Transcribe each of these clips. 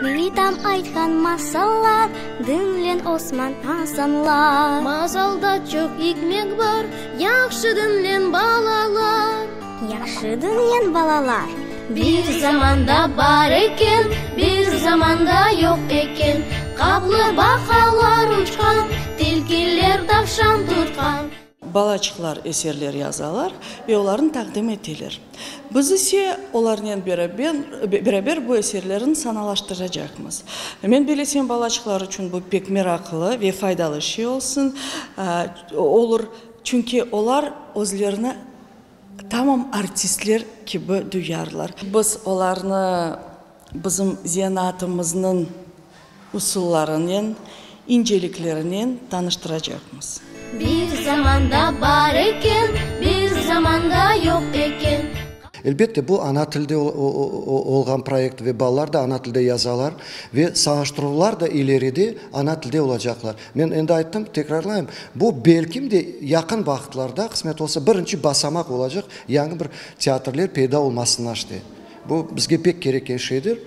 Bitam aytqan masallar, Diñleñ Osman, Asanlar. Masalda çoq ikmet bar, Yahşı diñleñ, balalar. Yahşı diñleñ, balalar. Bir zamanda bar eken, bir zamanda yoq eken, Qaplı baqalar uçqan, tilkiler tavşan tutqan. Balaçıqlar eserler yazalar ve olarnı taqdim eteler. Biz ise olarnen beraber bu eserlerni sanalaştıracaqmız. Men bellesem, balaçıqlar içün bu pek meraqlı ve faydalı şey olsun, olur, çünki olar özlerini tamam artistler kibi duyarlar. Biz olarnı bizim zenaatımıznıñ usullarınen, inceliklerinen tanıştıracaqmız. Bir zamanda bar eken, bir zamanda yoq eken. Elbette, bu ana tilde olğan proyekt ve balalar da ana tilde yazalar ve sanaştıruvlar da ileride ana tilde olacaqlar. Men endi ayttım, tekrarlayım, bu belkim de yaqın vaqıtlarda, qısmet olsa, birinci basamaq olacaq yañı bir teatrler peyda olmasına işte. Bu bizge pek kerekken şeydir.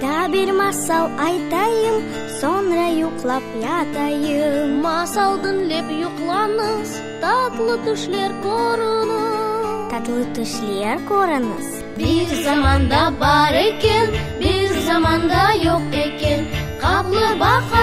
Daa bir masal aytayım, soñra yuqlap yatayım. Masal diñlep yuqlañız, tatlı tüşler körüñiz. Tatlı tüşler körüñiz. Bir zamanda bar eken, bir zamanda yoq eken, Qaplı baqalar.